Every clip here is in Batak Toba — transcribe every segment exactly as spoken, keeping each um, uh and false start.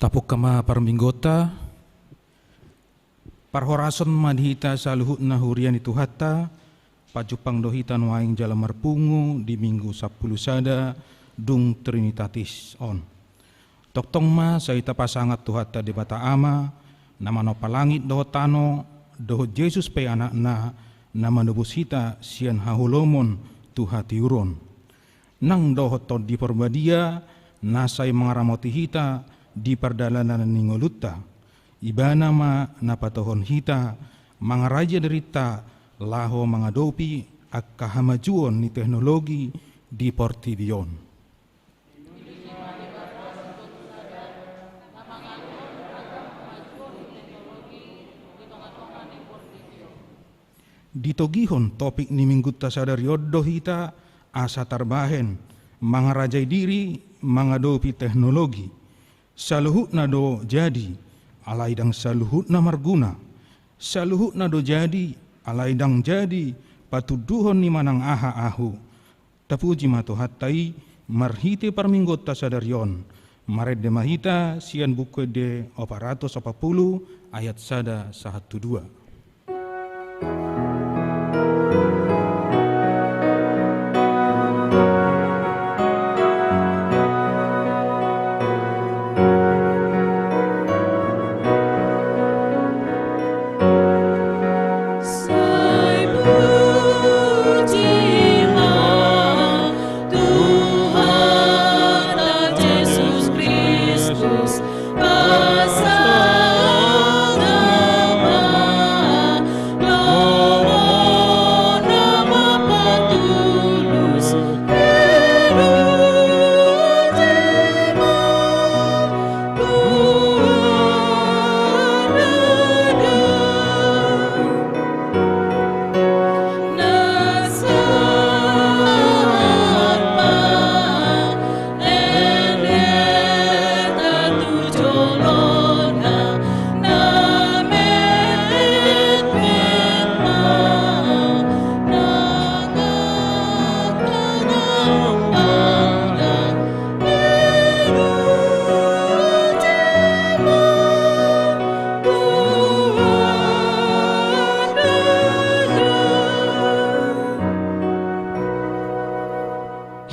Tapungka ma parmingguonta. Parhorasan ma di hita saluhutna huria ni Tuhanta. Pajumpang do hita nuaeng jala marpungu di Minggu sampulu sada dung Trinitatis on. Tongtong ma sai tapasangat Tuhanta Debata Ama, na manompa langit dohot tano, dohot Jesus pe Anakna, na manobus hita sian haholomon tu hatiuron. Nang dohot Tondi Parbadia, na sai mangaramoti hita di pardalanan ni ngolunta. Ibana ma na patohon hita mangaraja dirinta laho mangadopi angka hamajuon ni teknologi di portibi on. Ditogihon topik ni minggunta sadari on do hita asa tarbahen mangarajai diri mangadopi teknologi. Saluhutna do jadi, alai ndang saluhutna marguna. Saluhutna do jadi, alai ndang jadi patunduhon ni manang aha ahu. Tapuji ma Tuhanta i marhite parmingguonta sadari on. Marende ma hita sian Buku Ende opat ratus opat pulu ayat sada sahat tu dua.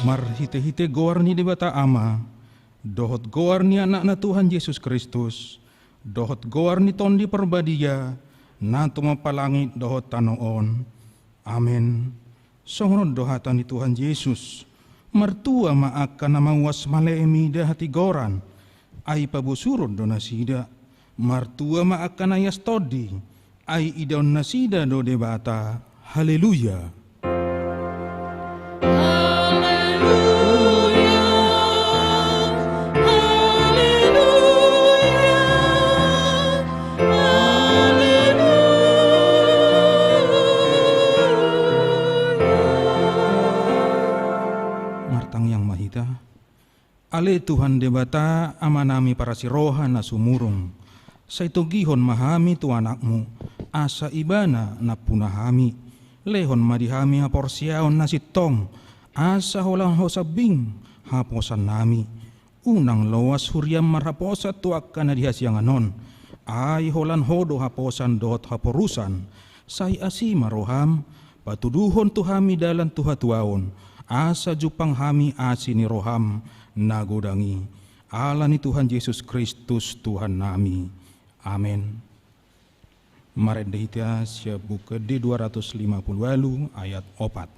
Marhitehite goar ni Debata Ama, dohot goar ni Anakna Tuhan Jesus Kristus, dohot goar ni Tondi Parbadia, na tumompa langit dohot tano on. Amen. Songon on do hata ni Tuhan Jesus: Martua ma angka na mauas male mida hatigoran, ai pabosuron do nasida. Martua ma angka na ias tondi, ai idaon nasida do Debata. Haleluya. Haleluya. Haleluya. Martangiang ma hita. Ale Tuhan Debata, Amanami parasi roha na sumurung, sai togihon ma hami tu Anakmu, asa Ibana nampuna hami. Lehon ma di hami haporseaon na sintong, asa holan Ho sambing haposannami. Unang loas huriam marhaposan tu angka na di hasiangan on, ai holan Ho do haposan dohot haporusan. Sai asi ma roham, patuduhon tu hami dalan tu hatuaon, asa jumpang hami asi ni roham na godang i. Ala ni Tuhan Jesus Kristus Tuhannami. Amen. Marende hita sian Buku Ende dua ratus lima pulu ualu ayat opat.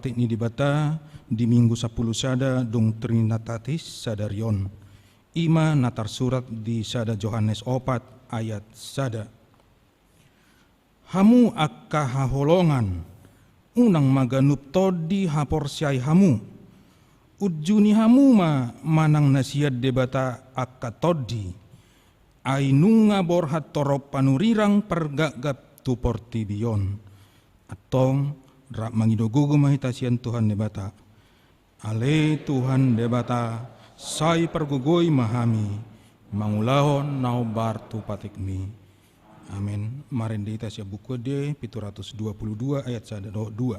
Tingki ni Debata di Minggu sampulu sada dung Trinitatis sadari on. I ma na tarsurat di sada Johannes opat ayat sada. Hamu angka haholongan, unang ma ganup tondi haporseai hamu. Unjuni hamu ma manang na sian Debata angka tondi. Ai nunga borhat torop panurirang pargapgap tu portibi on. Antong, rap mangido gogo ma hita sian Tuhan Debata. Ale Tuhan Debata, sai pargogoi ma hami, mangulahon na hombar tu patikmi. Amen. Marende hita sian Buku Ende, pitu ratus dua pulu dua ayat sada dohot dua.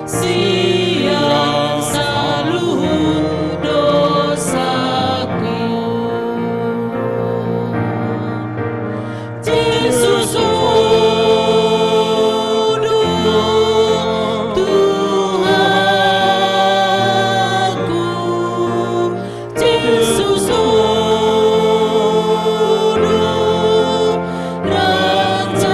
Sian saluhut dosaku. Jesus, Ho do Tuhanku. Jesus, Ho do Rajaku.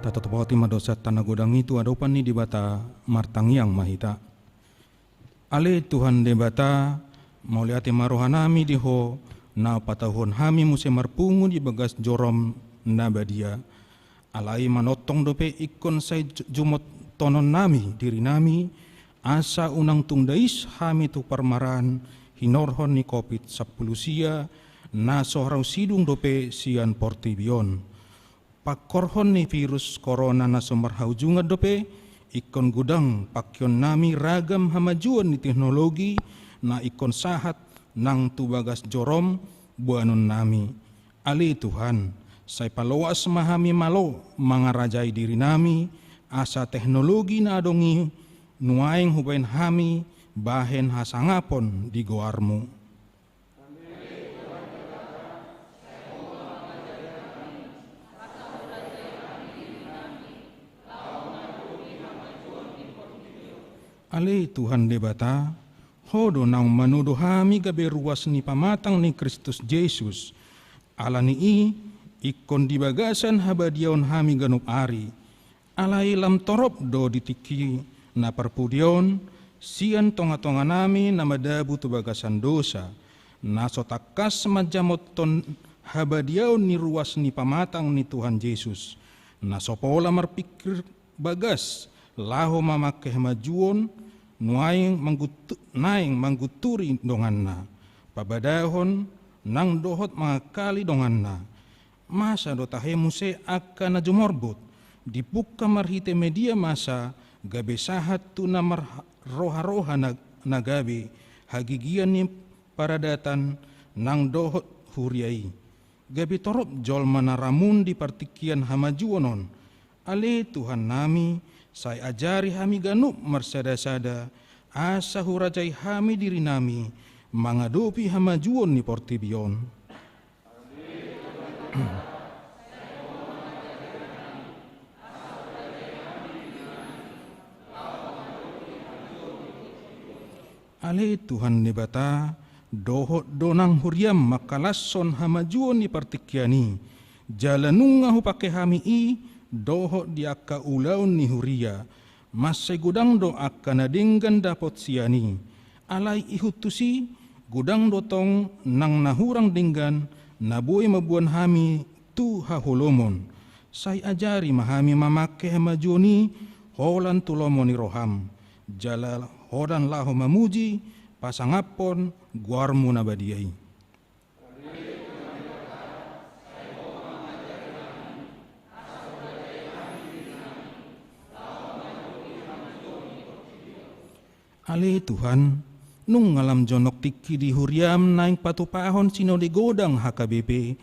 Tatotopoti ma dosa tana godang i tu adopan ni Debata, martangiang ma hita. Ale Tuhan Debata, mauliate ma rohanami di Ho, na patauhon hami muse marpungu di bagas jorom na badia. Alai manongtong dope ingkon sai ju-, jumontononnami dirinami, asa unang tung dais hami tu parmaraan hinorhon ni Covid sampulu sia, na so rau sidung dope sian portibi on. Pangkorhon ni virus korona na so marhaujungan dope, ingkon godang pangkeonnami ragam hamajuon ni teknologi na ingkon sahat nang tu bagas jorom boanonnami. Ale Tuhan, sai paloas ma hami malo mangarajai dirinami, asa teknologi na adong i nuaeng hubaen hami bahen hasangapon di goarmu. Ale Tuhan Debata, Ho do naung manodo hami gabe ruas ni pamatang ni Kristus Jesus. Ala ni i, ingkon di bagasan habadiaon hami ganup ari. Alai lam torop do di tingki na parpudi on, sian tonga-tonga nami na madabu tu bagasan dosa, na so tangkas manjamothon habadiaon ni ruas ni pamatang ni Tuhan Jesus, na so pola marpingkir bagas laho mamangke hamajuon, nuaeng mangguntu-, naeng manggunturi donganna, pabadahon nang dohot mangangkali donganna. Masa do tahe muse angka na jumorbut, dipungka marhite media masa, gabe sahat tu na marroha-roha na, na gabe hagigian ni paradatan nang dohot huria i. Gabe torop jolma na ramun di partingkian hamajuon on. Ale Tuhan nami, sai ajari hami ganup marsada-sada, asa hurajai hami diri nami mangadopi hamajuon ni portibi on. Ale Tuhan Debata, dohot do nang huriam mangkalashon hamajuon ni partingkian i, jala nunga hupangke hami i dohot di angka ulaon ni huria, mansai godang do angka na denggan dapot sian i. Alai ihut tusi, godang do tong nang na hurang denggan, na boi mamboan hami tu haholomon. Sai ajari ma hami mamangke hamajuon i holan tu lomo ni roham, jala holan laho mamuji pasangaphon goarmu na badia i. Ale Tuhan, nunga lam jonok tingki di huriam naeng patupahon sinode godang H K B P,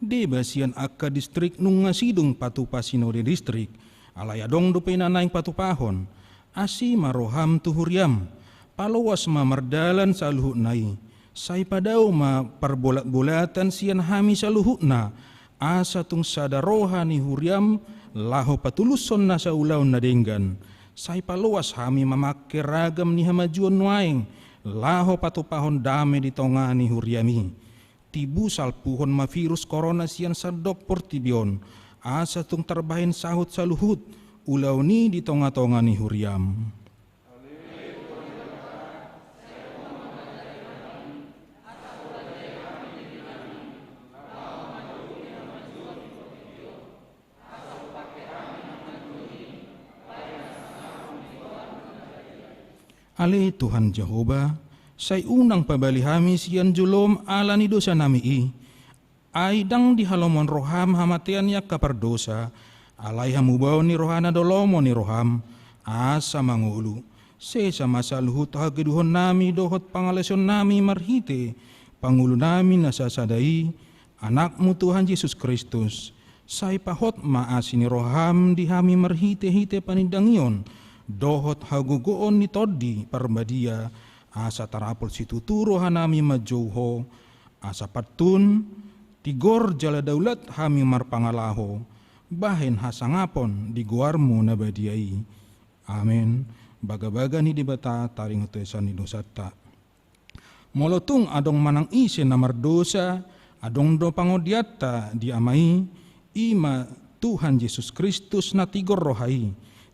deba sian angka distrik nunga sidung patupa sinode distrik, alai adong dope na naeng patupahon. Asi ma roham tu huriam, paloas ma mardalan saluhutna i, sai padao ma parbolat-bolatan sian hami saluhutna, asa tung sada roha ni huriam laho patulushon nasa ulaon na denggan. Sai paloas hami mamangke ragam ni hamajuon nuaeng, laho patupahon dame di tonga ni huriam i. Tibu salpuhon ma virus korona sian sandok portibi on, asa tung tarbahen sahut saluhut ulaon i di tonga-tonga ni huriam. Ale Tuhan Jahowa, sai unang pabali hami sian jolom ala ni dosa nami i. Ai ndang di halomoan roham hamatean ni angka pardosa, alai hamubaon ni rohana do lomo ni roham, asa mangolu. Sesa ma saluhut hagedukon nami dohot pangalaosion nami marhite pangolu nami na sasada i, Anakmu Tuhan Jesus Kristus. Sai pahot ma asi ni roham di hami marhite-hite panindangion dohot hagogoon ni Tondi Parbadia, asa tarapul situtu roha nami manjou Ho, asa pantun, tigor jala daulat hami marpangalaho, bahen hasangapon di goarmu na badia i. Amen. Bagabaga ni Debata taringot tu esa ni dosanta. Molo tung adong manang ise na mardosa, adong do pangondianta di Ama i, i ma Tuhan Jesus Kristus na tigor roha i,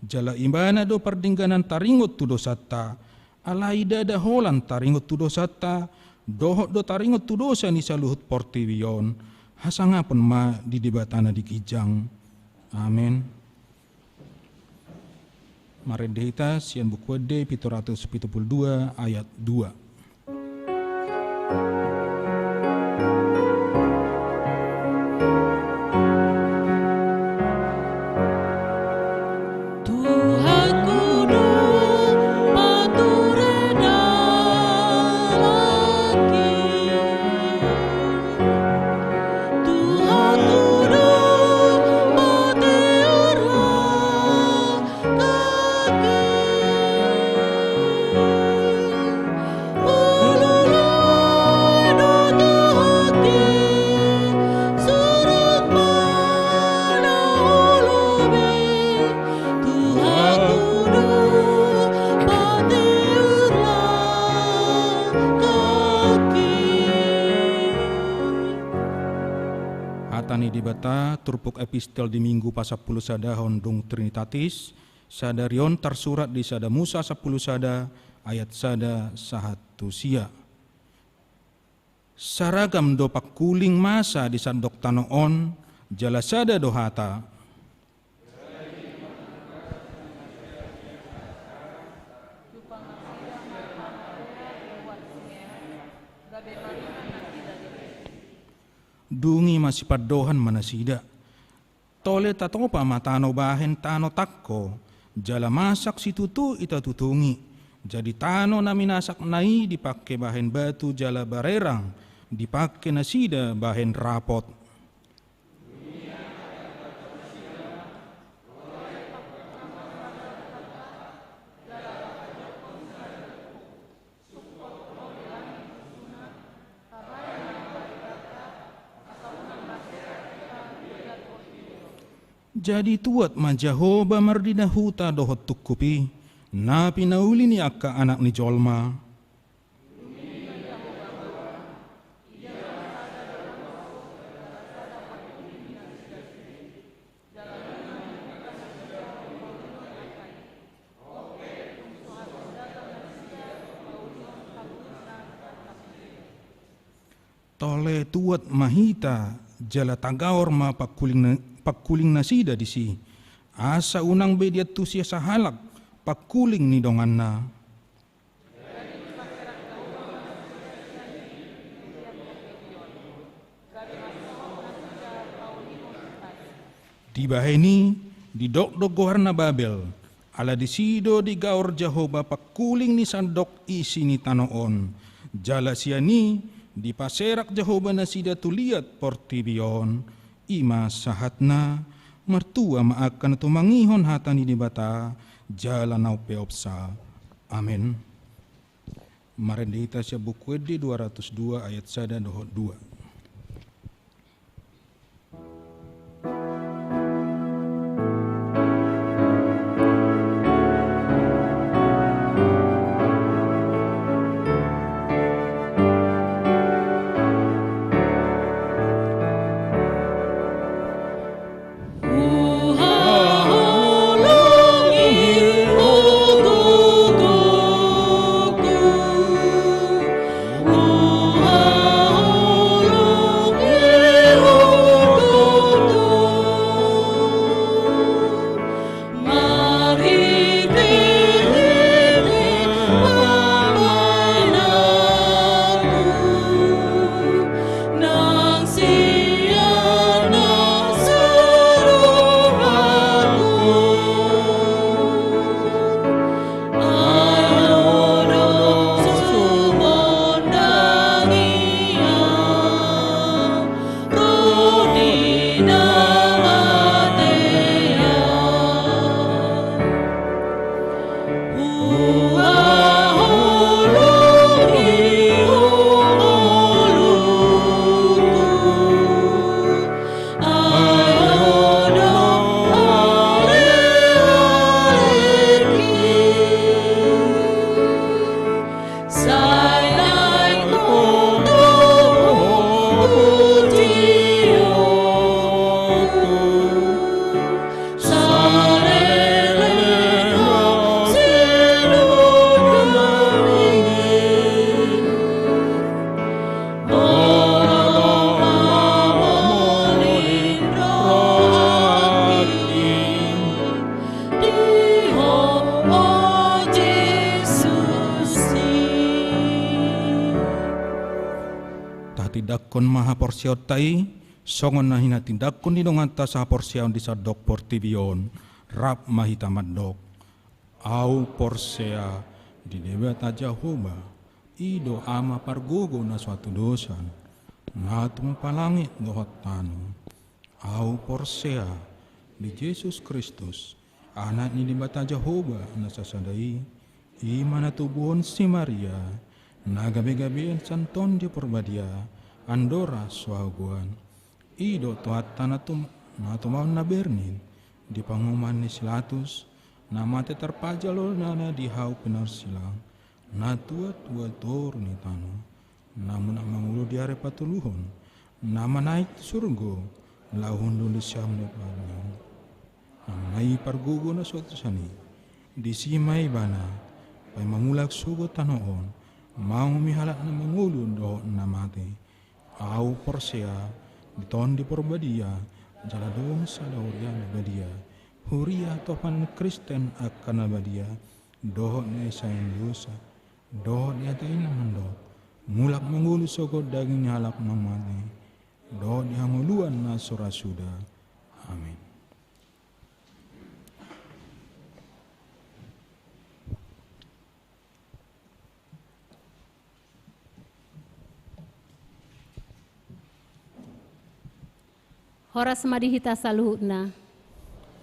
jala Ibana do pardengganan taringot tu dosanta, alai ndada holan taringot tu dosanta, dohot do taringot tu dosa ni saluhut portibi on, hasangapon ma di Debata na di ginjang. Amen. Marende hita sian Buku Ende pitu ratus pitu pulu dua ayat dua. Tuhanku do pature dalanki. Tuhanku do pature langkangki. Ululah Hata ni Debata, turpuk epistel di Minggu pasampulusadahon dung Trinitatis, sadari on tarsurat di Sada Musa sampulu sada ayat sada sahat tu sia. Saragam do pangkuling masa di sandok tano on, jala sada do hata. Dung i masipandohan ma nasida. Tole tatopa ma tano bahen tano tangko, jala masak situtu i tatutungi. Jadi tano na minasakna i dipangke bahen batu jala barerang, dipangke nasida bahen rapot. Jadi tuat ma Jahowa mardinahuta dohot tungkup i, na pinauli ni angka anak ni jolma. Tole tuat ma hita jala tagaor ma pangkuling na-, pangkuling nasida disi. Asa unang be diantusi sahalak pangkuling ni donganna. Dibahen i, didok do goarna Babel, ala disi do digaor Jahowa pangkuling ni sandok isi ni tano on. Jala sian i, dipaserak Jahowa nasida tu liat portibi on. I ma sahatna. Martua ma angka na tumangihon hata ni Debata, jala na umpeopsa. Amen. Marende hita sian Buku Ende dua ratus dua ayat sada dohot dua. Tahatindangkon ma haporseaonta i, songon na hinatindangkon ni donganta sahaporseaon di sandok portibi on, rap ma hita mandok. Au porsea di Debata Jahowa, i do Ama pargogo na so hatudosan, na tumompa langit dohot tano. Au porsea di Jesus Kristus, Anak ni Debata Jahowa na sasada i, i ma na tubuhon si Maria, na gabegabean sian Tondi Parbadia, andora so hagogoan. I do Tuhanta na tum-, na tumaon na bernil, di panguhuman ni si Pilatus, na mate tarpajal olona di hau pinarsilang, na tuat tu toru ni tano, na muna mangolu di ari patoluhon, na manaek tu surgo, Laho hundul di siamun dohot bagas ni. Amma i pargogo na so tusan i, disi ma ibana, paima mulak sogot tano on, manguhumi halak na mangolu dohot na mate. Ahu porsea di Tondi Porbadia, jala adong sada huria na badia, huria topan Kristen angka na badia, dohot na esa indosa, dohot di hata i na mandok, mulak mangolu sogot daging ni halak na mate, dohot di hangoluan na so ra suda. Amin. Horas ma di hita saluhutna.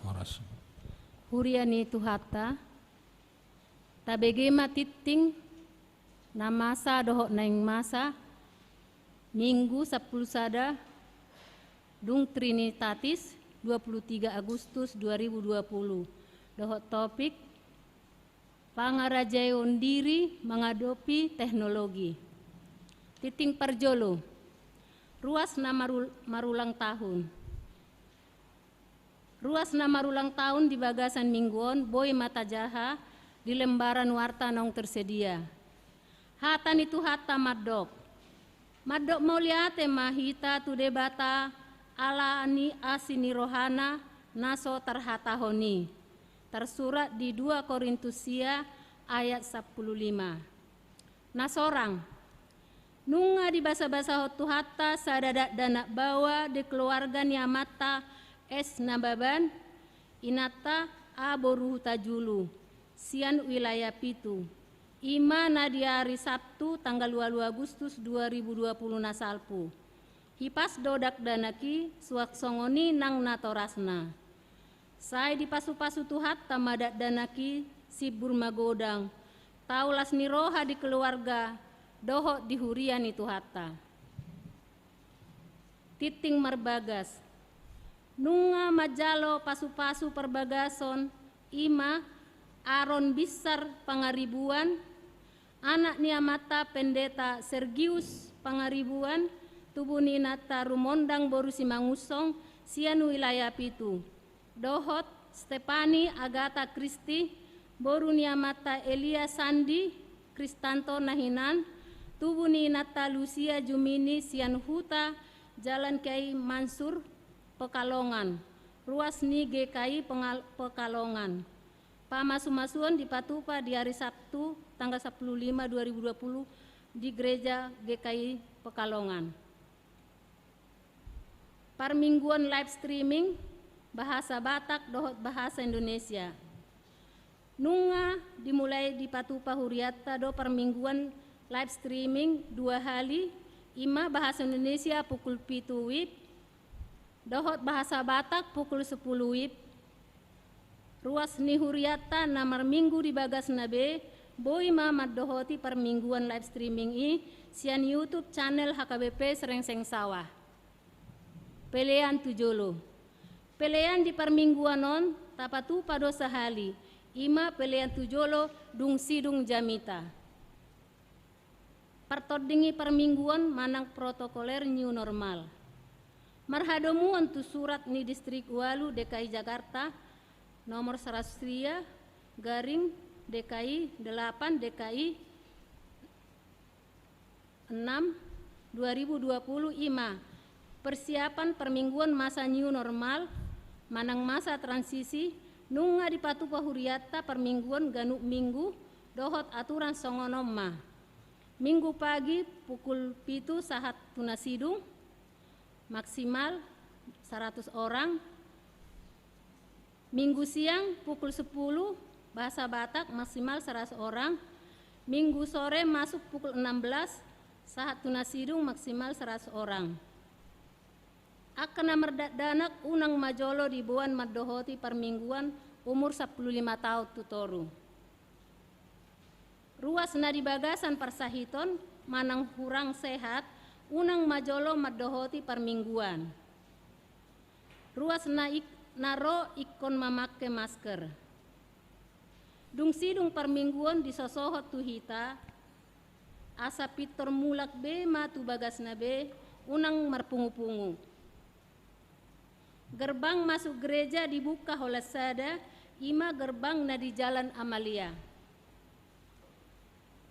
Horas. Huria ni Tuhanta, tabege ma tingting na masa dohot naeng masa, Minggu sampulu sada dung Trinitatis, dua puluh tiga Agustus dua ribu dua puluh, dohot topik, Pangarajaion diri mangadopi teknologi. Tingting parjolo, ruas na marul-, marulang tahun. Ruas na marulang tahun di bagasan minggu on boi ma tajaha di lembaran warta naung tersedia. Hata ni Tuhanta mandok, mandok mauliate ma hita tu Debata ala ni asi ni rohana na so tarhatahon i. Tarsurat di dua Korintus sia ayat sampulu lima. Na sorang. Nunga dibasabasahon Tuhanta sada dakdanak baoa di keluarga ni amanta S. Nababan, inanta A. boru Hutajulu, sian wilayah pitu. I ma na di ari Sabtu tanggal ualu Agustus dua ribu dua puluh na salpu. Hipas do dakdanak i suang songon i nang natorasna. Sai dipasupasu Tuhanta ma dakdanak i, simbur magodang, tau las ni roha di keluarga dohot di huria ni Tuhanta. Tingting marbagas. Nunga manjalo pasupasu parbagason i ma Aron Binsar Pangaribuan, anak ni amanta Pendeta Sergius Pangaribuan, tubu ni inanta Rumondang boru Simangunsong, sian wilayah pitu. Dohot Stepani Agata Kristi, boru ni amanta Elia Sandi Kristanto na hinan, tubu ni inanta Lusia Jumini sian Huta Jalan Kiai Mansur, Pekalongan, ruas ni G K I Pengal-, Pekalongan. Pamasumasuon dipatupa di ari Sabtu, tanggal sampulu lima dua ribu dua puluh, di Gereja G K I Pekalongan. Parmingguon live streaming, bahasa Batak dohot bahasa Indonesia. Nunga dimulai dipatupa hurianta do parmingguon live streaming dua hali, i ma bahasa Indonesia pukul pitu wib, dohot bahasa Batak pukul sepuluh wib. Ruas ni hurianta na marminggu di bagasna be, boi ma mandohoti parmingguon live streaming i, sian YouTube channel H K B P Serengseng Sawah. Pelean tu jolo. Pelean di parmingguan on, tapatupa do sahali, i ma pelean tu jolo dung sidung jamita. Partondingi parmingguon manang protokoler new normal. Marhadomuan tu surat ni Distrik Ualu D K I Jakarta, nomor saratus sia, garing D K I delapan, D K I enam, dua ribu dua puluh, i ma persiapan parmingguon masa new normal, manang masa transisi, nunga dipatupa hurianta parmingguon ganup minggu, dohot aturan songon on ma. Minggu pagi pukul pitu sahat tu na sidung, maksimal saratus orang. Minggu siang pukul sepuluh, bahasa Batak, maksimal saratus orang. Minggu sore masuk pukul enam belas, sahat tu na sidung, maksimal saratus orang. Angka na mardakdanak unang ma jolo diboan mandohoti parmingguan umur sampulu lima taon tu toru. Ruas na di bagasan parsahiton manang hurang sehat, unang ma jolo mandohoti parmingguan. Ruas na ik-, na ro ingkon mamangke masker. Dung sidung parmingguon disosohot tu hita, asa pintor mulak be ma tu bagasna be, unang marpungupungu. Gerbang masuk gereja dibuka holan sada, i ma gerbang na di Jalan Amalia.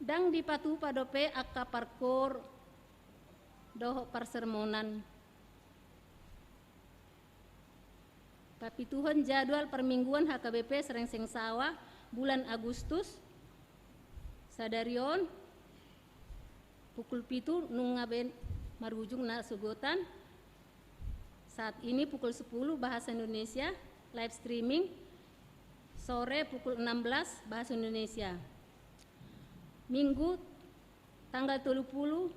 Ndang dipatupa dope angka parkoor dohot parsermonan. Papituhon jadwal parmingguon H K B P Serengseng Sawah bulan Agustus sadari on, pukul pitu nunga be marujung na sogotan. Saat ini pukul sepuluh bahasa Indonesia, live streaming, sore pukul enam belas bahasa Indonesia. Minggu tanggal tolu puluh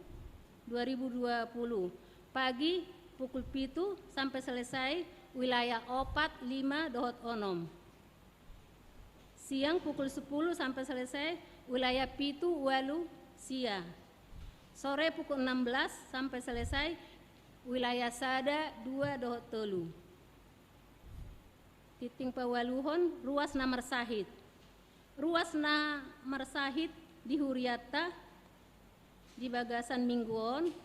dua ribu dua puluh, pagi pukul pitu sampai selesai wilayah opat, lima, dohot onom. Siang pukul sepuluh sampai selesai wilayah pitu, ualu, sia. Sore pukul enam belas sampai selesai wilayah sada, dua, dohot tolu. Tingting paualuhon, ruas na marsahit. Ruas na marsahit di hurianta di bagasan minggu on,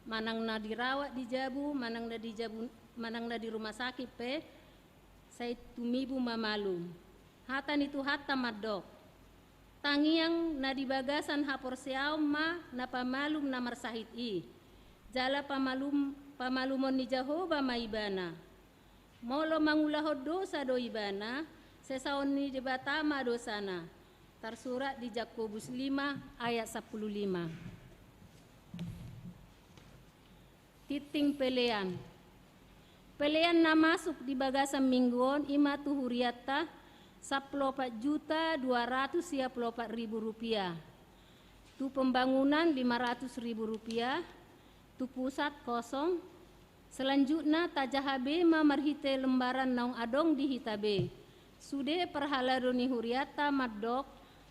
manang na dirawat di jabu, manang na di jabu, manang na di rumah sakit pe, sai tumibu ma malum. Hata ni Tuhanta mandok: Tangiang na di bagasan haporseaon ma na pamalum na marsahit i, jala pamalum, pamalumon ni Jahowa ma ibana. Molo mangulahon dosa do ibana, sesaon ni Debata ma dosana. Tarsurat di Jakobus lima ayat sampulu lima. Tingting pelean. Pelean na masuk di bagasan minggu on i ma tu hurianta sampulu opat juta dua ratus sia pulu opat ribu rupiah. Tu pembangunan lima ratus ribu rupiah, tu pusat kosong. Selanjutna tajaha be ma marhite lembaran naung adong di hita be. Sude parhalado ni hurianta mandok,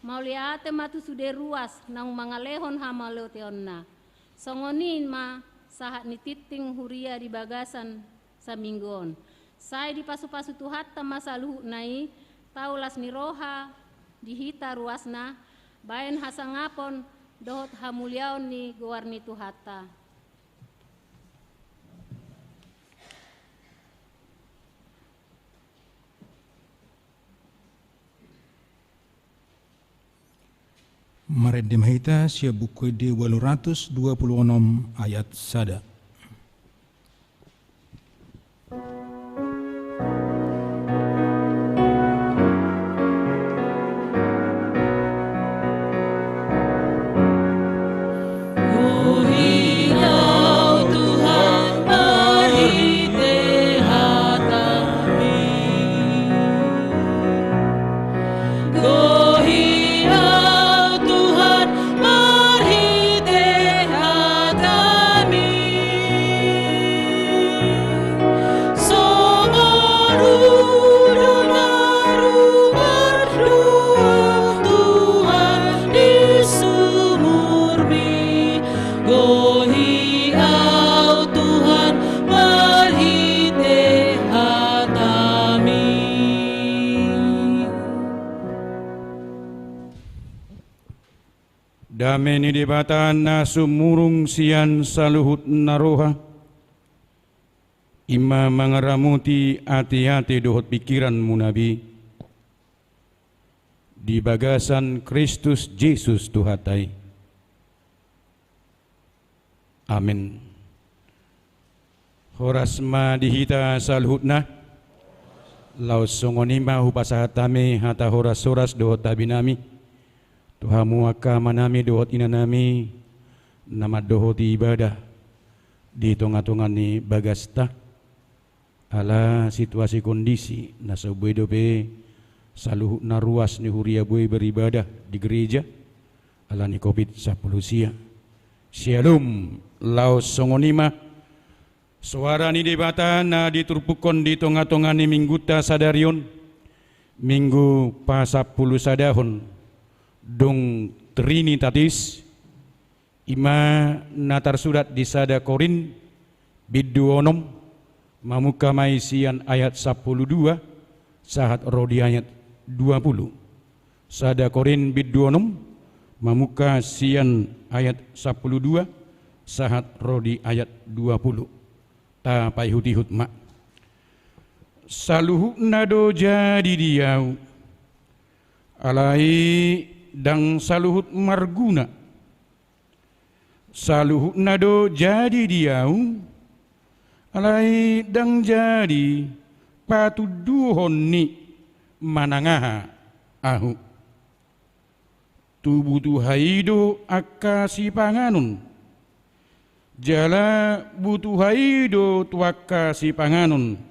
mauliate ma tu sude ruas naung mangalehon hamauliateonna. Songon i ma sahat ni tingting huria di bagasan saminggu on. Sai dipasupasu Tuhanta ma saluhutna i, tau las ni roha di hita ruasna, baen hasangapon dohot hamuliaon ni goar ni Tuhanta. Marende ma hita sian Buku Ende ualu ratus dua pulu onom ayat sada. Gohi Au Tuhan marhite hataMi. Songon ulu na rumarua Tuhan di sumurMi. Gohi Au Tuhan marhite hataMi. Dame ni Debata na sumurung sian saluhut na roha, i ma mangaramoti ateate dohot pingkiranmuna be di bagasan Kristus Jesus Tuhanta i. Amen. Horas ma di hita saluhutna. Laos songon i ma hupasahat hami hata horas-horas dohot tabi nami tu hamu angka amanami dohot inanami na mandohoti ibadah di tonga-tonga ni bagasta. Ala situasi kondisi na so boi dope saluhutna ruas ni huria boi beribadah di gereja ala ni covid sampulu sia. Syalom. Laos songon i ma soara ni Debata na diturpukhon di tonga-tonga ni minggunta sadari on, minggu pasampulu sadahon, dung Trinitatis, i ma na tarsurat di sada Korint bindu onom, mamungka ma i sian ayat sampulu dua sahat ro di ayat dua pulu. Sada Korint bindu onom, mamungka sian ayat sampulu dua sahat ro di ayat dua pulu. Tapaihut-ihut ma. Saluhutna do jadi di ahu, alai ndang saluhut marguna. Saluhutna do jadi di ahu, alai ndang jadi patunduhon ni manang aha ahu. Tu butuha i do angka sipanganon, jala butuha i do tu angka sipanganon.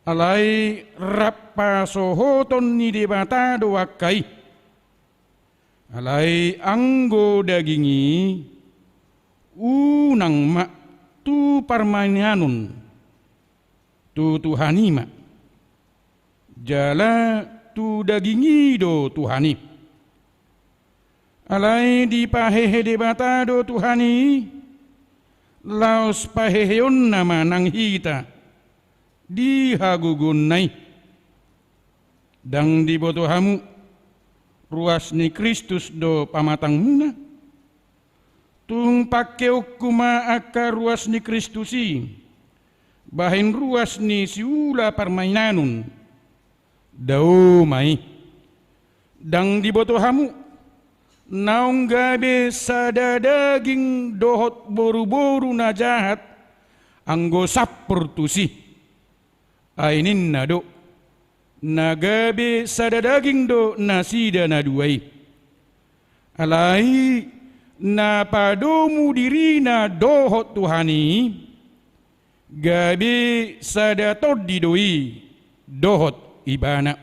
Alai rap pasohoton ni Debata do angka i. Alai anggo daging i, unang ma tu parmainanon, tu Tuhan i ma. Jala tu daging i do Tuhan i. Alai dipahehe Debata do Tuhan i, laos paheheonna ma nang hita di hagogoonna i. Ndang diboto hamu, ruas ni Kristus do pamatangmuna? Tung pangkeonku ma angka ruas ni Kristus i bahen ruas ni siula parmainanon? Dao ma i. Ndang diboto hamu, naung gabe sada daging dohot boruboru na jahat, anggo sampur tusi? Ai ninna do, na gabe sada daging do nasida na dua i. Alai na padomu dirina dohot Tuhan i, gabe sada tondi do i dohot ibana.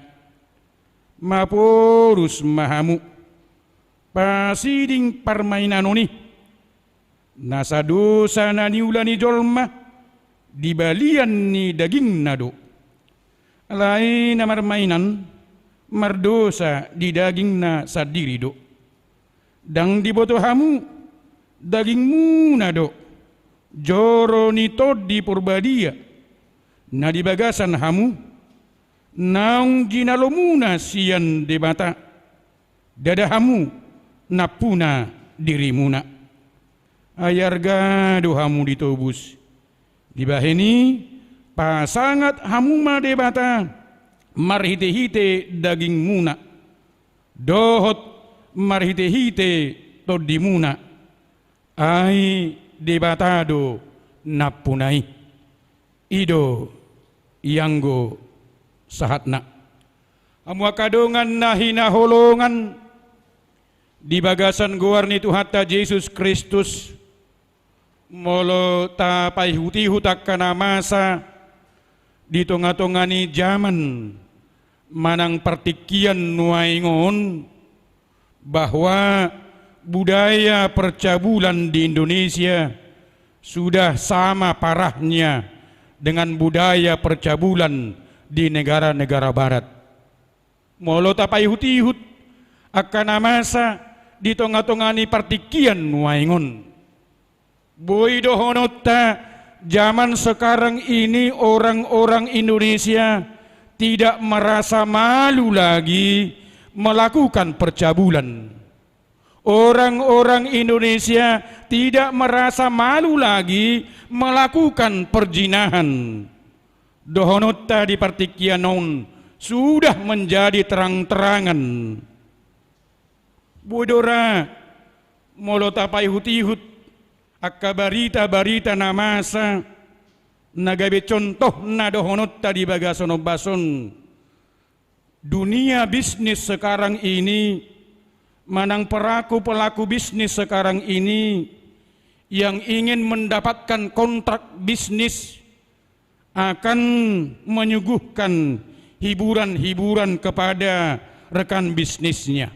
Maporus ma hamu, pasiding parmainanon i. Nasa dosa na niula ni jolma di balian ni dagingna do. Alai na marmainan mardosa di dagingna sandiri do. Ndang diboto hamu, dagingmuna do joro ni Tondi Porbadia na di bagasan hamu, naung jinalomuna sian Debata, ndada hamu nampuna dirimuna. Ai arga do hamu ditobus. Dibahen i, pasangat hamu ma Debata marhitehite dagingmuna dohot marhitehite tondimuna. Ai Debata do nampuna i. I do ianggo sahatna. Hamu angka dongan na hinaholongan di bagasan goar ni Tuhanta Jesus Kristus, molo tapaihutihut angka na masa di tongatonga ni jaman manang partingkian nuaeng on, bahwa budaya percabulan di Indonesia sudah sama parahnya dengan budaya percabulan di negara-negara barat. Molo tapaihutihut angka na masa di tongatonga ni partingkian nuaeng on, boi dohononta, zaman sekarang ini orang-orang Indonesia tidak merasa malu lagi melakukan percabulan. Orang-orang Indonesia tidak merasa malu lagi melakukan perzinahan. Dohononta di partingkian on sudah menjadi terang-terangan. Boi do ra, molo tapaihutihut angka barita-barita na masa, na gabe contohna dohononta di bagasan ombas on. Dunia bisnis sekarang ini, manang pelaku-pelaku bisnis sekarang ini yang ingin mendapatkan kontrak bisnis akan menyuguhkan hiburan-hiburan kepada rekan bisnisnya.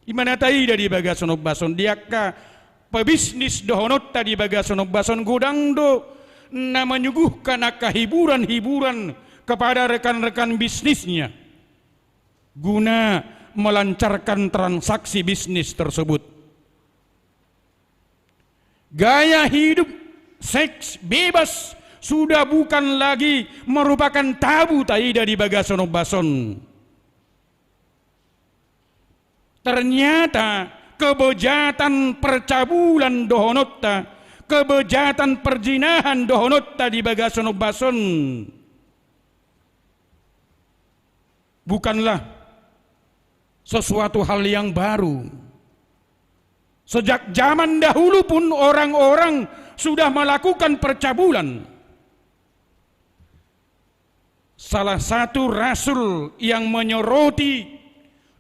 Ima na taida di bagasan ombas on, di angka pebisnis dohononta di bagasan ombas on, godang do na menyuguhkan angka hiburan-hiburan kepada rekan-rekan bisnisnya guna melancarkan transaksi bisnis tersebut. Gaya hidup seks bebas sudah bukan lagi merupakan tabu taida di bagasan ombas on. Ternyata kebejatan percabulan dohononta, kebejatan perzinahan dohononta di bagasan ombas on bukanlah sesuatu hal yang baru. Sejak zaman dahulu pun orang-orang sudah melakukan percabulan. Salah satu rasul yang menyoroti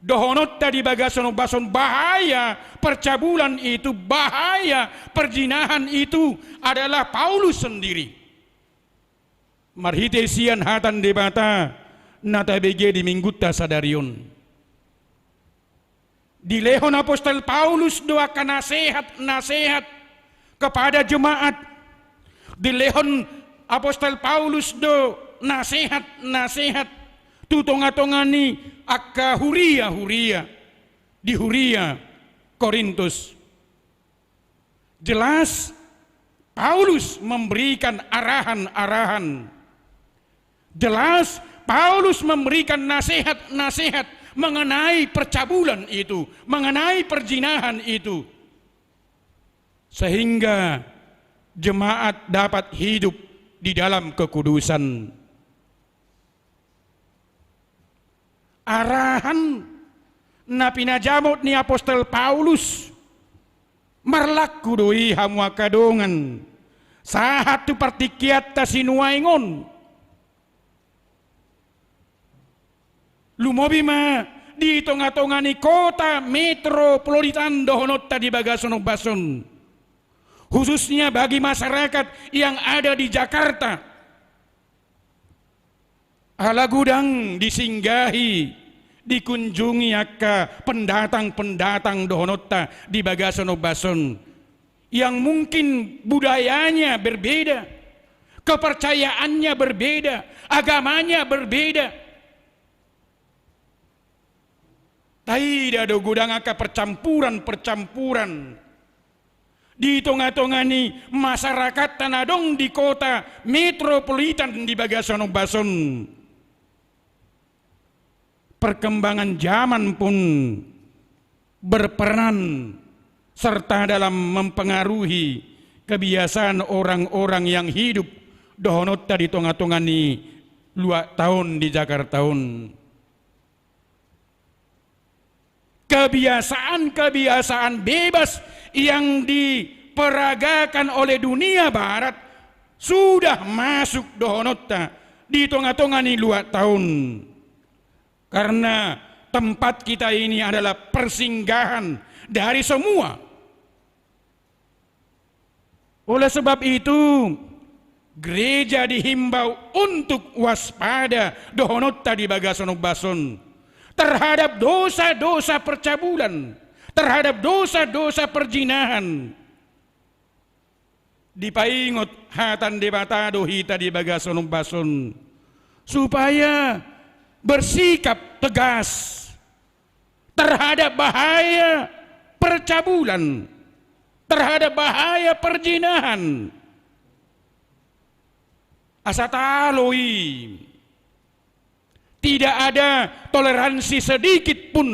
dohononta di bagasan ombas on bahaya percabulan itu, bahaya perzinahan itu adalah Paulus sendiri. Marhite sian hata ni Debata na tabege di minggunta sadari on. Dilehon apostel Paulus do angka nasehat-nasehat kepada jemaat. Dilehon apostel Paulus do nasehat-nasehat tu tonga-tonga ni angka huria-huria di huria Korintus. Jelas Paulus memberikan arahan-arahan. Jelas Paulus memberikan nasehat-nasehat mengenai percabulan itu, mengenai perzinahan itu. Sehingga jemaat dapat hidup di dalam kekudusan. Arahan na pinajamot ni apostel Paulus, marlaku do i hamu angka dongan, sahat tu partingkianta sinuaeng on. Lumobi ma di tonga-tonga ni kota metropolitan dohononta di bagasan ombas on, khususnya bagi masyarakat yang ada di Jakarta. Ala godang disinggahi, dikunjungi angka pendatang-pendatang dohononta di bagasan ombas on, yang mungkin budayanya berbeda, kepercayaannya berbeda, agamanya berbeda. Taida do godang angka percampuran-percampuran di tonga-tonga ni masyarakat na adong di kota metropolitan di bagasan ombas on. Perkembangan zaman pun berperan serta dalam mempengaruhi kebiasaan orang-orang yang hidup dohononta di tonga-tonga ni luatta on di Jakarta on. Kebiasaan-kebiasaan bebas yang diperagakan oleh dunia barat sudah masuk dohononta di tonga-tonga ni luatta on. Karena tempat kita ini adalah persinggahan dari semua. Oleh sebab itu, gereja dihimbau untuk waspada dohononta di bagasan ombas on terhadap dosa-dosa percabulan, terhadap dosa-dosa perzinahan. Dipaingot hata ni Debata do hita di bagasan ombas on supaya bersikap tegas terhadap bahaya percabulan, terhadap bahaya perzinahan. Asa talu i, tidak ada toleransi sedikit pun.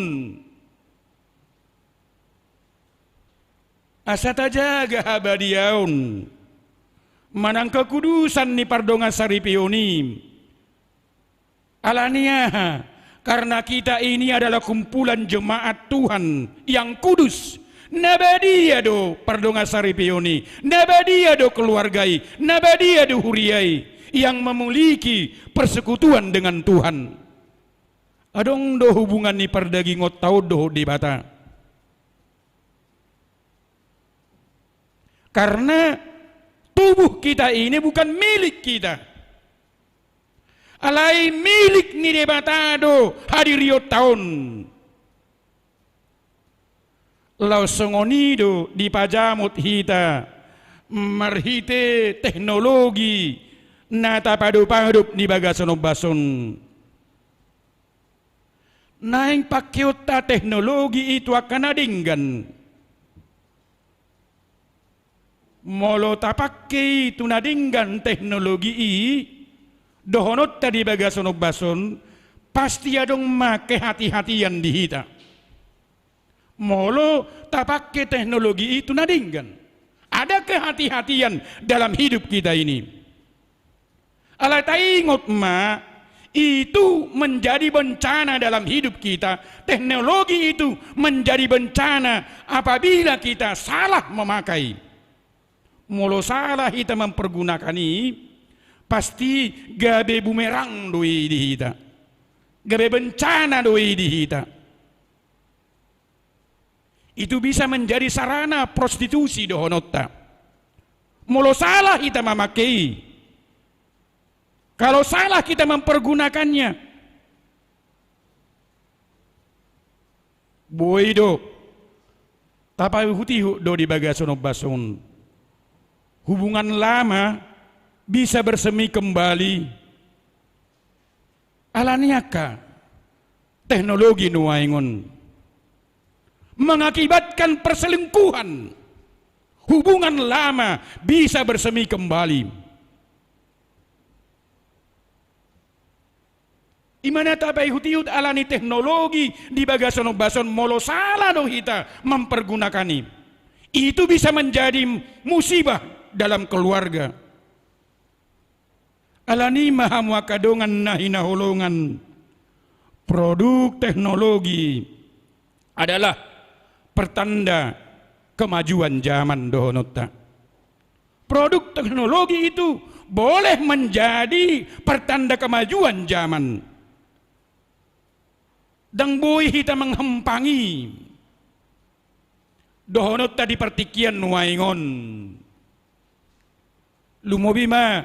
Asa tajaga habadiaon manang kekudusan ni pardongansaripeon i. Ala ni aha? Karena kita ini adalah kumpulan jemaat Tuhan yang kudus. Na badia do pardongansaripeon i, na badia do keluarga i, na badia do huria i yang memiliki persekutuan dengan Tuhan. Adong do hubungan ni pardagingonta on dohot Debata. Karena tubuh kita ini bukan milik kita. Alai milik ni Debata do hadirionta on. Laos songon i do dipajamot hita marhite teknologi na tapadopadop di bagasan ombas on. Naeng pangkeonta teknologi i tu angka na denggan. Molo tapangke i tu na denggan teknologi i, dohononta di bagasan ombas on, pasti adong ma kehati-hatian di hita. Molo tapangke teknologi i tu na denggan, ada kehati-hatian dalam hidup kita ini. Alai taingot ma, itu menjadi bencana dalam hidup kita. Teknologi itu menjadi bencana apabila kita salah memakai. Molo salah hita mempergunakan i, pasti gabe bumerang do i di hita. Gabe bencana do i di hita. Itu bisa menjadi sarana prostitusi dohononta. Molo salah hita mamake i, kalau salah kita mempergunakannya, boi do tapaihut-ihut do di bagasan ombas on. Hubungan lama bisa bersemi kembali. Alani angka teknologi nuaeng on mengakibatkan perselingkuhan, hubungan lama bisa bersemi kembali. Ima na tapaihut-ihut alani teknologi di bagasan ombas on, molo salah do hita mempergunakan i, itu bisa menjadi musibah dalam keluarga. Alani ma hamu angka dongan na hinaholongan, produk teknologi adalah pertanda kemajuan zaman dohononta. Produk teknologi itu boleh menjadi pertanda kemajuan zaman. Ndang boi hita menghempangi dohononta di partingkian nuaeng on. Lumobi ma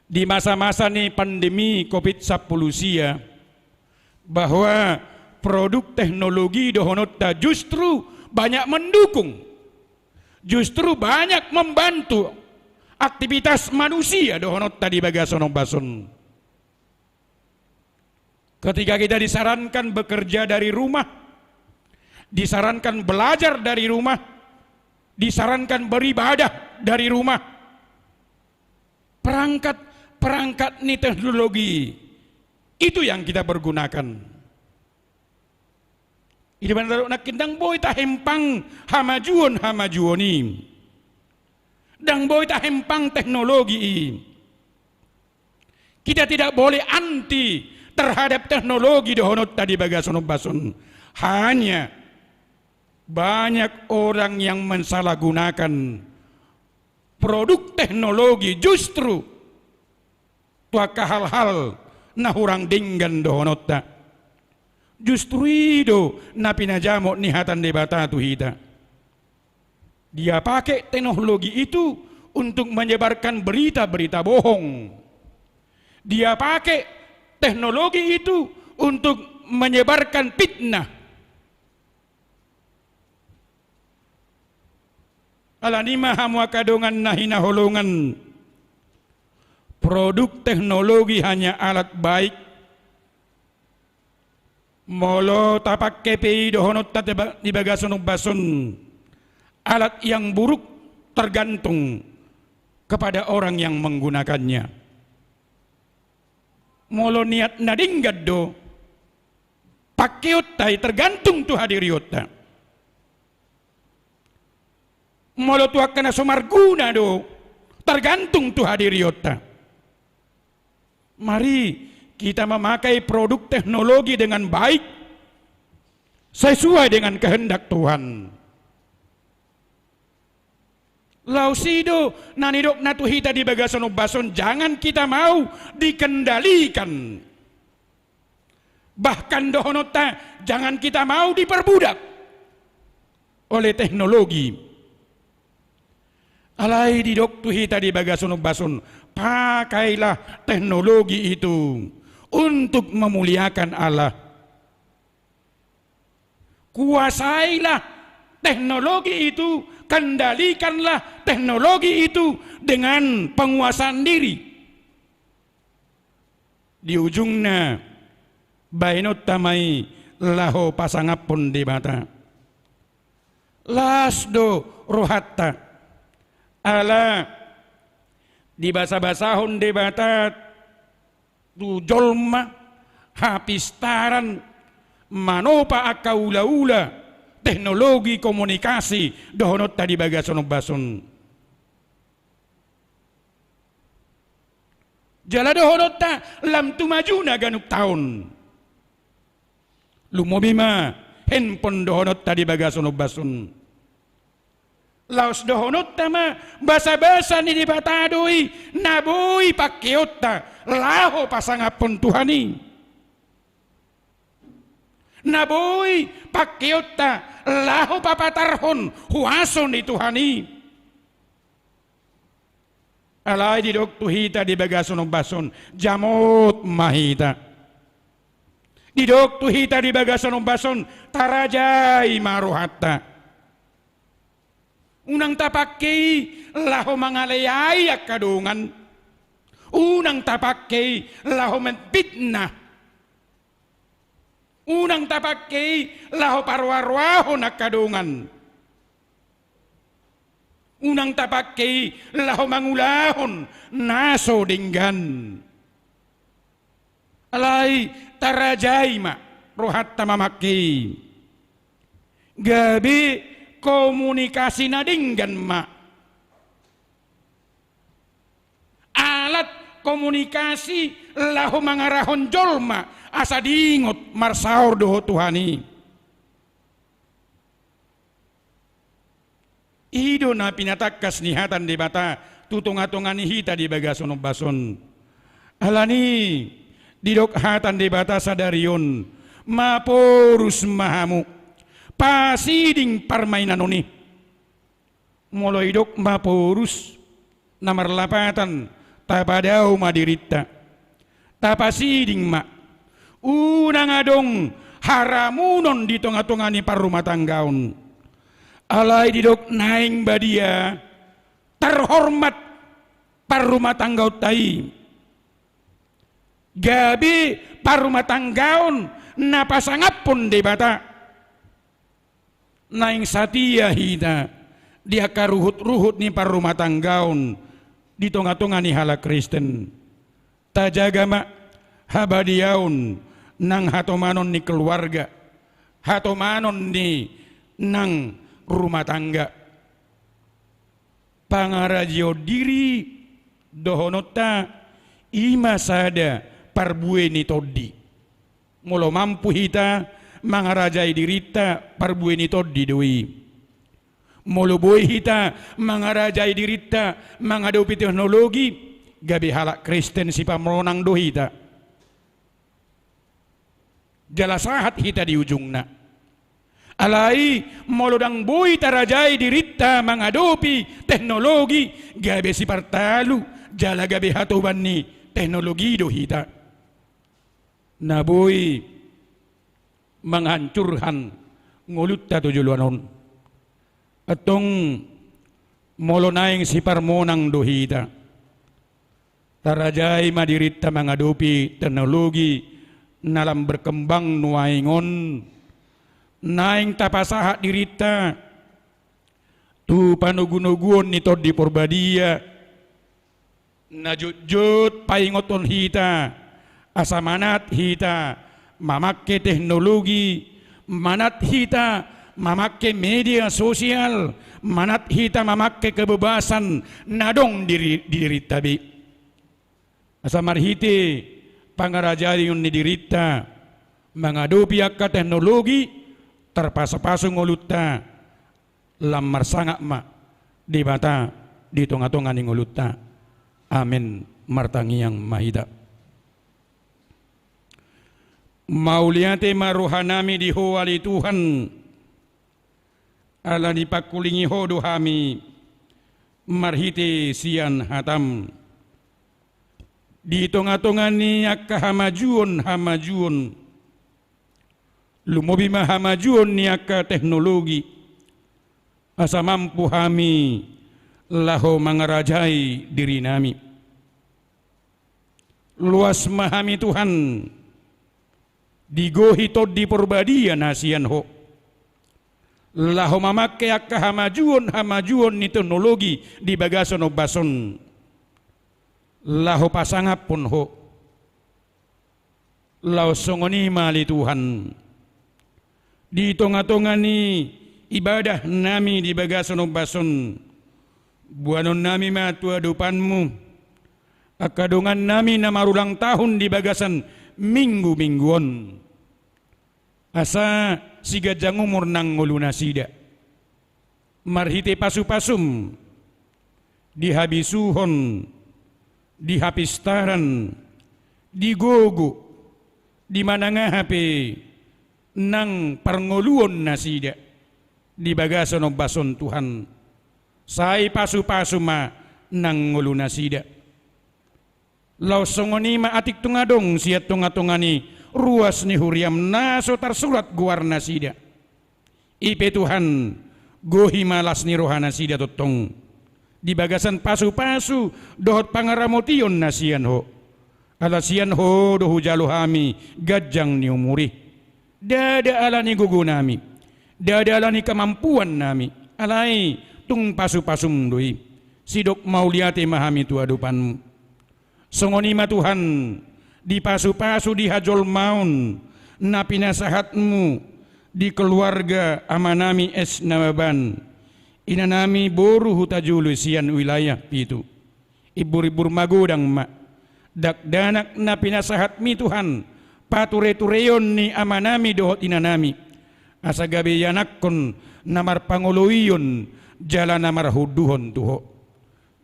di masa-masa ni pandemi covid sampulu sia, bahwa produk teknologi dohononta justru banyak mendukung, justru banyak membantu aktivitas manusia dohononta di bagasan ombas on. Ketika kita disarankan bekerja dari rumah, disarankan belajar dari rumah, disarankan beribadah dari rumah, perangkat-perangkat ni teknologi itu yang kita pergunakan. Di bagasan on nangkin ndang boi tahempang hamajuon-hamajuon i. Ndang boi tahempang teknologi i. Kita tidak boleh anti terhadap teknologi dohononta di bagasan ombas on. Hanya banyak orang yang mensalahgunakan produk teknologi justru tu angka hal-hal na hurang denggan dohononta. Justru i do na pinajamot ni hata ni Debata tu hita. Dia pakai teknologi itu untuk menyebarkan berita-berita bohong. Dia pakai teknologi itu untuk menyebarkan fitnah. Alani ma hamu angka dongan na hinaholongan, produk teknologi hanya alat baik. Molo tapake pe i dohononta di bagasan ombas on, alat yang buruk tergantung kepada orang yang menggunakannya. Molo niat na denggan do pakeonta i, tergantung tu hadirionta. Molo tu angka na so marguna do, tergantung tu hadirionta. Mari kita memakai produk teknologi dengan baik, sesuai dengan kehendak Tuhan. Laos i do na nidokna tu hita di bagasan ombas on, jangan kita mau dikendalikan. Bahkan dohononta, jangan kita mau diperbudak oleh teknologi. Alai didok tu hita di bagasan ombas on, pakailah teknologi itu untuk memuliakan Allah. Kuasailah teknologi itu, kendalikanlah teknologi itu dengan penguasaan diri. Di ujungna, baenonta ma i laho pasangaphon Debata. Las do rohanta. Ala dibasabasahon Debata tu jolma hapistaran, manopa angka ulaula, teknologi komunikasi dohononta di bagasan ombas on. Jala dohononta lam tu majuna ganup taon. Lumobi ma handphone dohononta di bagasan ombas on. Laos dohononta ma basabasa ni Debata do i na boi pangkeonta laho pasangaphon Tuhan i. Na boi pangkeonta laho papatarhon huaso ni Tuhan i. Alai didok tu hita di bagasan ombas on, jamot ma hita. Didok tu hita di bagasan ombas on, tarajai ma rohanta. Unang tapangke i laho mangaleai angka dongan. Unang tapangke i laho memfitnah. Unang tapangke i laho paroaroahon angka dongan. Unang tapangke i laho mangulahon na so denggan. Alai tarajai ma rohanta mamangke i. Gabe komunikasi na denggan ma. Alat komunikasi laho mangarahon jolma asa diingot marsaor do ho Tuhan i. I do na pinatangkas ni hata ni Debata tu tongatonga ni hita di bagasan ombas on. Alani didok hata ni Debata sadari on, maporus ma hamu pasiding parmainan on i. Molo didok maporus, na marlapatan, tapadao ma dirinta. Tapasiding ma. Unang adong haramunon di tongatonga ni parrumatanggaon. Alai didok naeng badia, terhormat parrumatanggaonta i. Gabe parrumatanggaon na pasangaphon Debata. Naeng satia hita di angka ruhutruhut ni parrumatanggaon di tongatonga ni halak Kristen. Tajaga ma habadiaon nang hatomanon ni keluarga, hatomanon ni nang rumah tangga. Pangarajaon diri dohononta i ma sada parbue ni tondi. Molo mampu hita mangarajai dirinta, parbue ni tondi do i. Molo boi hita mangarajai dirinta mangadopi teknologi, gabe halak Kristen sipamonang do hita. Jala sahat hita di ujungna. Alai molo ndang boi tarajai dirinta mangadopi teknologi, gabe sipartalu jala gabe hatoban ni teknologi do hita. Na boi manghancurhon ngolunta tu joloan on. Antong molo naeng siparmonang do hita. Tarajai ma dirinta mangadopi teknologi na lam berkembang nuaeng on. Naeng tapasahat dirinta tu panogunoguon ni Tondi Porbadia. Na jotjot paingothon hita, asa manat hita mamangke teknologi, manat hita mamangke media sosial, manat hita mamangke kebebasan na adong di ri-, di dirinta be. Asa marhite pangarajaion ni dirinta mangadopi angka teknologi, tarpasupasu ngolunta, lam marsangap ma Debata di tongatonga ni ngolunta. Amen. Martangiang ma hita. Mauliate ma rohanami di Ho ale Tuhan, ala ni pangkulingi Ho do hami marhite sian hataM. Di tongatonga ni angka hamajuon-hamajuon, lumobi ma hamajuon ni angka teknologi, asa mampu hami laho mangarajai dirinami. Loas ma hami Tuhan, digohi Tondi Porbadia na sian Ho, laho mamangke angka hamajuon-hamajuon ni teknologi di bagasan ombas on, laho pasangaphon Ho. Laos songon i ma ale Tuhan, Di tonga-tonga ni ibadah nami di bagasan ombas on, boanon nami ma tu adopanmu angka dongan nami na marulang tahun di bagasan minggu-minggu on. Asa siganjang umur nang ngolu nasida. Marhite pasu-pasum, di habisuhon, di hapistaran, di gogo, di manang aha pe nang parngoluon nasida di bagasan ombas on Tuhan. Sai pasu-pasu ma nang ngolu nasida. Laos songon i ma atik tung adong sian tonga-tonga ni ruas ni huriam na so tarsurat goar nasida. I pe Tuhan, gohi ma las ni roha nasida tongtong di bagasan pasu-pasu dohot pangaramotion na sian Ho. Ala sian Ho do hujalo hami ganjang ni umur i. Ndada ala ni gogo nami, ndada ala ni kamampuan nami, alai tung pasu-pasum do i. Sidok mauliate ma hami tu adopanmu. Songon i ma Tuhan, di pasu-pasu di hajolmaon na pinasahatmu di keluarga amanami S. Nababan, inanami boru Hutajulu sian wilayah pitu. Imbur-imbur magodang ma dakdanak na pinasahatmi Tuhan, pature-tureon ni amanami dohot inanami, asa gabe ianakkon na marpangoloion jala na marhunduhon tu Ho.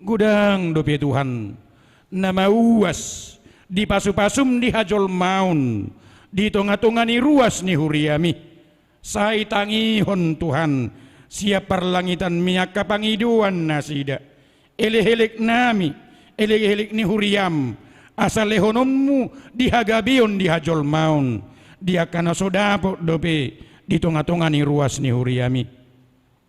Godang dope Tuhan, na mauas di pasu-pasum di hajolmaon di tonga-tonga ni ruas ni huriami. Sai tangihon Tuhan sian parlangitanmi angka pangidoan nasida, elek-elek nami, elek-elek ni huriam, asa lehononmu di hagabeon di hajolmaon di angka na so dapot dope di tonga-tonga ni ruas ni huriami.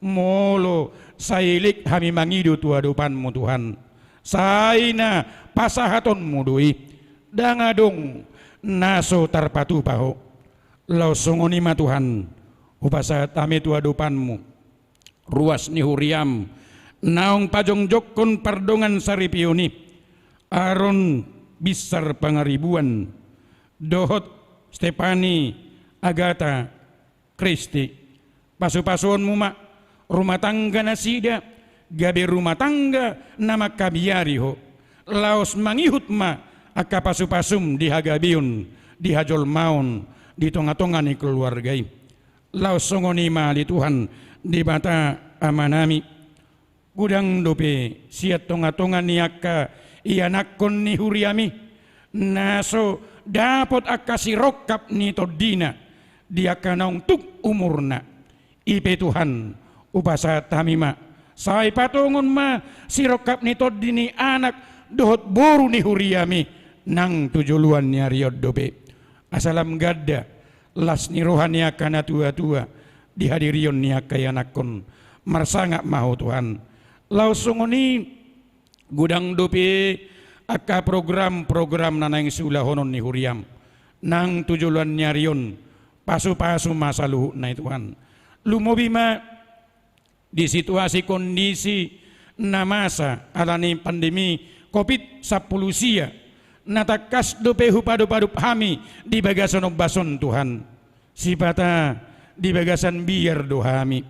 Molo sai elek hami mangido tu adopanmu Tuhan, sai na pasahatonmu do i, ndang adong na so tarpatupa Ho. Laos songon i ma Tuhan, hupasahat hami tu adopanmu ruas ni huriam, naung pajongjongkon pardongan saripeon i, Aron Binsar Pangaribuan dohot Stepani Agata Kristi. Pasu-pasuonmu ma rumah tangga nasida, gabe rumah tangga na mangkabiari Ho. Laos mangihut ma angka pasu-pasum di hagabeon, di hajolmaon, di tonga-tonga ni keluarga i. Laos songon i ma ale Tuhan, Debata Amanami. Godang dope sian tonga-tonga ni angka ianakkon ni huriami, na so dapot angka sirongkap ni tondina di angka naung tuk umurna. I pe Tuhan, hupasahat hami ma, sai patongon ma sirongkap ni tondi ni anak dohot boru ni huriami nang tu joloan ni ari on dope. Asa lam ganda las ni roha ni angka na tua-tua di hadirion ni angka ianakkon. Marsangap ma Ho Tuhan. Laos songon i, godang dope angka program-program na naeng siulahonon ni huriam nang tu joloan ni ari on. Pasu-pasu ma saluhutna i Tuhan. Lumobi ma di situasi kondisi na masa ala ni pandemi Covid sampulu sia, na tangkas dope hupadup-adup hami di bagasan ombas on Tuhan. Sipata di bagasan biar do hami.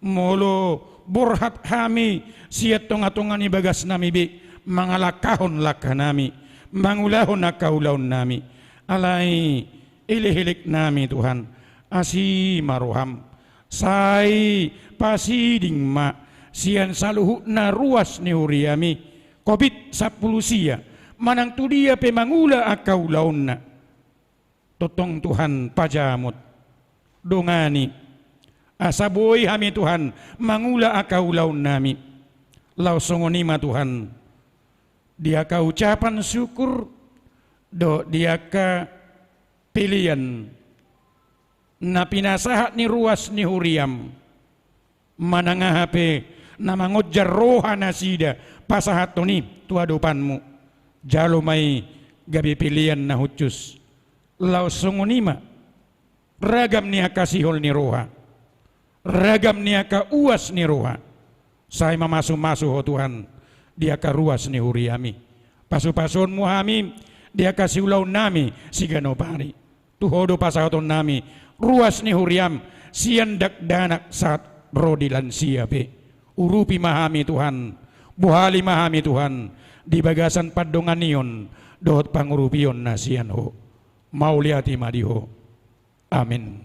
Molo borhat hami sian tonga-tonga ni bagasnami be mangalangkahon langkanami, mangulahon angka ulaonnami. Alai elek-elek nami Tuhan, asi ma roham. Sai pasiding ma sian saluhutna ruas ni huriami Covid sampulu sia, manang tu dia pe mangula angka ulaonna. Tongtong Tuhan pajamot, dongani, asa boi hami Tuhan mangula angka ulaonnami. Laos songon i ma Tuhan, di angka ucapan syukur dohot di angka pelean na pinasahat ni ruas ni huriam, manang aha pe na mangonjar roha nasida pasahathon i tu adopanmu, jalo ma i gabe pelean na hushus. Laos songon i ma, ragam ni angka sihol ni roha, ragam ni angka uas ni roha, sai mamasu-masu Ho Tuhan di angka ruas ni huriami. Pasu-pasuonmu hami di angka siulaonnami siganup ari. Tu Ho do pasahatonnami ruas ni huriam, sian dakdanak sahat ro di lansia pe. Urupi ma hami Tuhan, bohali ma hami Tuhan, di bagasan pandonganion dohot pangurupion na sian Ho. Mauliate ma di Ho. Amin.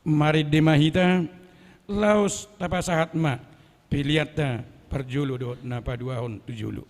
Marende ma hita, laos tapasahat ma peleanta parjolo dohot na paduahon tu jolo.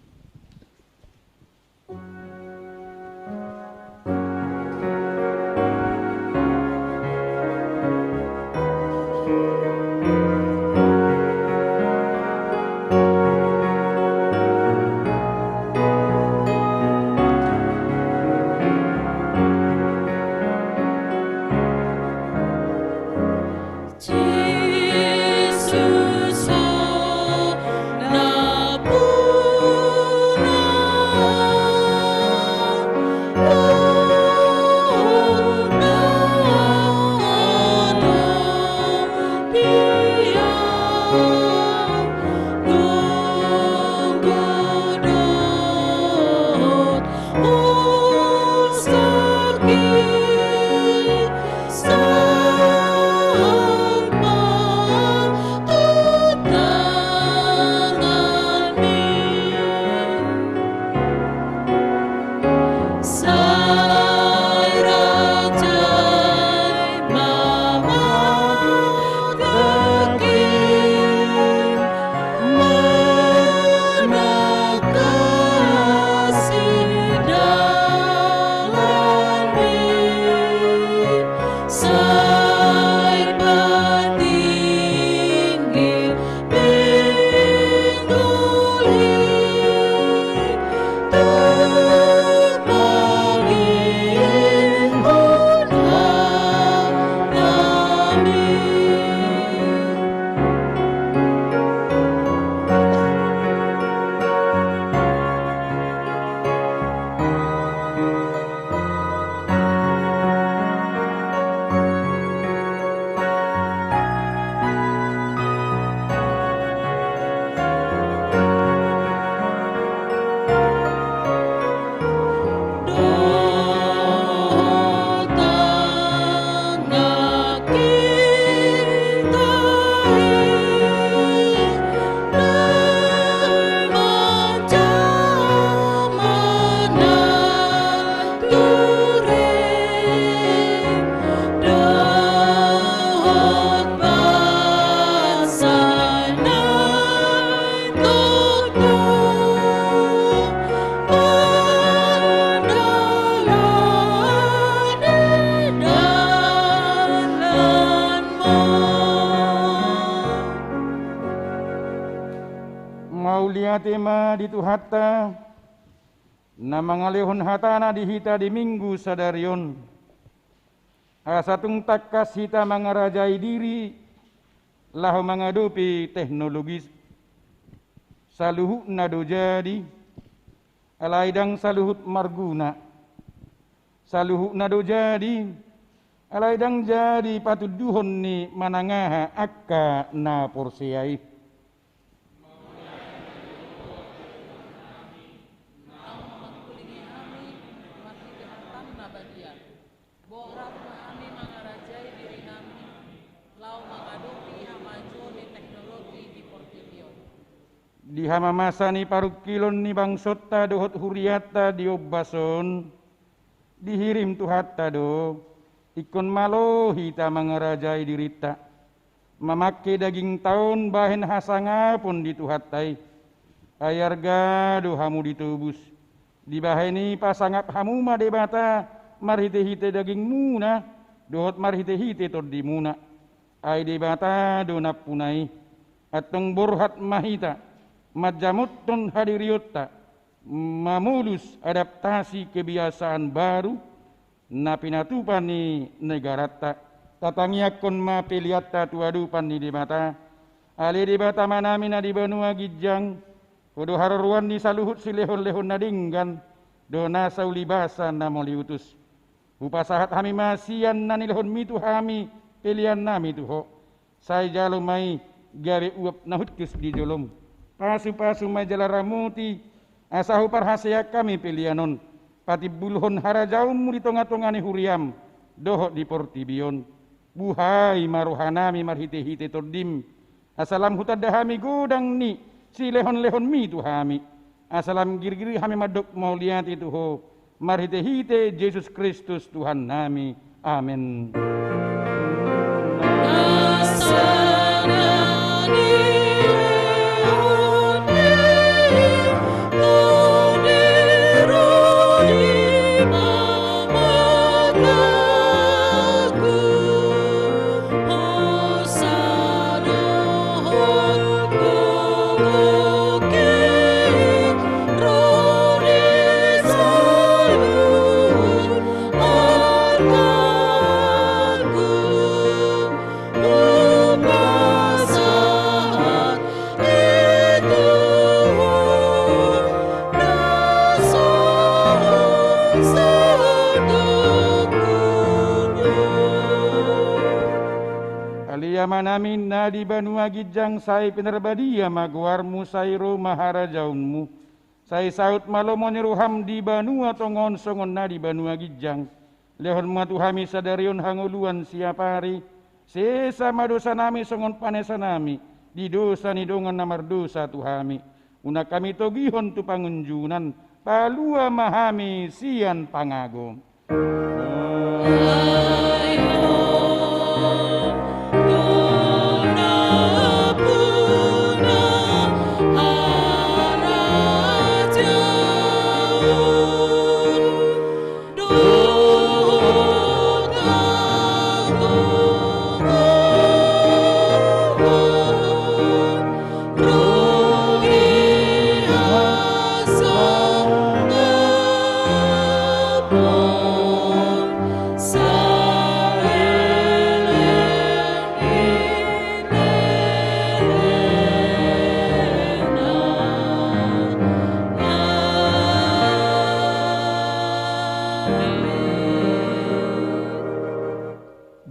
Mauliate ma di Tuhanta, na mangalehon hatana di hita di Minggu sadari on. Asa tung tangkas hita mangarajai diri laho mangadopi teknologi. Saluhutna do jadi, alai ndang saluhut marguna. Saluhutna do jadi, alai ndang jadi patunduhon ni manang aha angka na porsea i. Borat ma hami mangarajai dirinami, laho mangadopi hamajuon ni teknologi di portibi on. Di hamamasa ni parungkilon ni bangsonta dohot hurianta di ombas on, dihirim Tuhanta do, ingkon malo hita mangarajai dirinta. Mamangke dagingta on bahen hasangapon di Tuhanta i. Ai arga do hamu ditobus. Dibahen i pasangap hamu ma Debata marhitehite dagingmuna, dohot marhitehite tondimuna. Ai Debata do nampuna i. Antong borhat ma hita, manjamothon hadirionta, mamolus adaptasi kebiasaan baru, na pinatupa ni negaranta. Tatangiangkon ma peleanta tu adopan ni Debata. Ale Debata Amanami na di banua ginjang, Ho do haroroan ni saluhut silehonlehon na denggan, dohot nasa ulibasa na mauliutus. Hupasahat hami ma sian na nilehonmi tu hami peleannami tu Ho. Sai jalo ma i gabe uap na hutus di jolom. Pasupasu ma i jala ramoti, asa huparhaseang hami pelean on patimbulhon harajaonmu di tongatonga ni huriam dohot di portibi on. Buhai ma rohanami marhitehite Tondim, asa lam hutanda hami godang ni silehonlehonmi tu hami, asa lam girgir hami mandok mauliate tu Ho, marhitehite Jesus Kristus Tuhannami. Amen. Ale Amanami na di banua ginjang, sai pinarbadia ma goarMu, sai ro ma harajaonMu, sai saut ma lomo ni rohaM di banua tonga on songon na di banua ginjang. Lehon ma tu hami sadari on hangoluan siapari. Sesa ma dosanami songon panesanami di dosa ni dongan na mardosa tu hami. Unang hami togihon tu pangunjunan, palua ma hami sian pangago.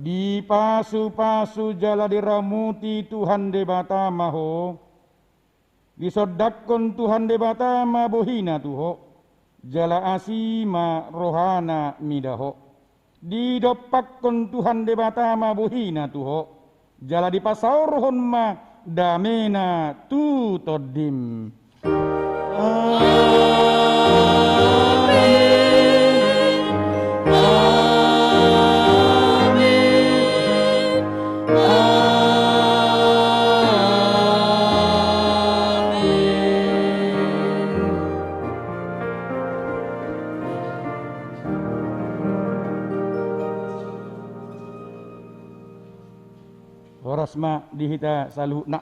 Dipasupasu jala diramoti Tuhan Debata ma ho. Disondangkon Tuhan Debata ma bohiNa tu ho, jala asi ma rohaNa mida ho. Didompakkon Tuhan Debata ma bohiNa tu ho, jala dipasaorhon ma dameNa tu tondim. Amen. Amen. Amen. Horas ma di hita saluhutna.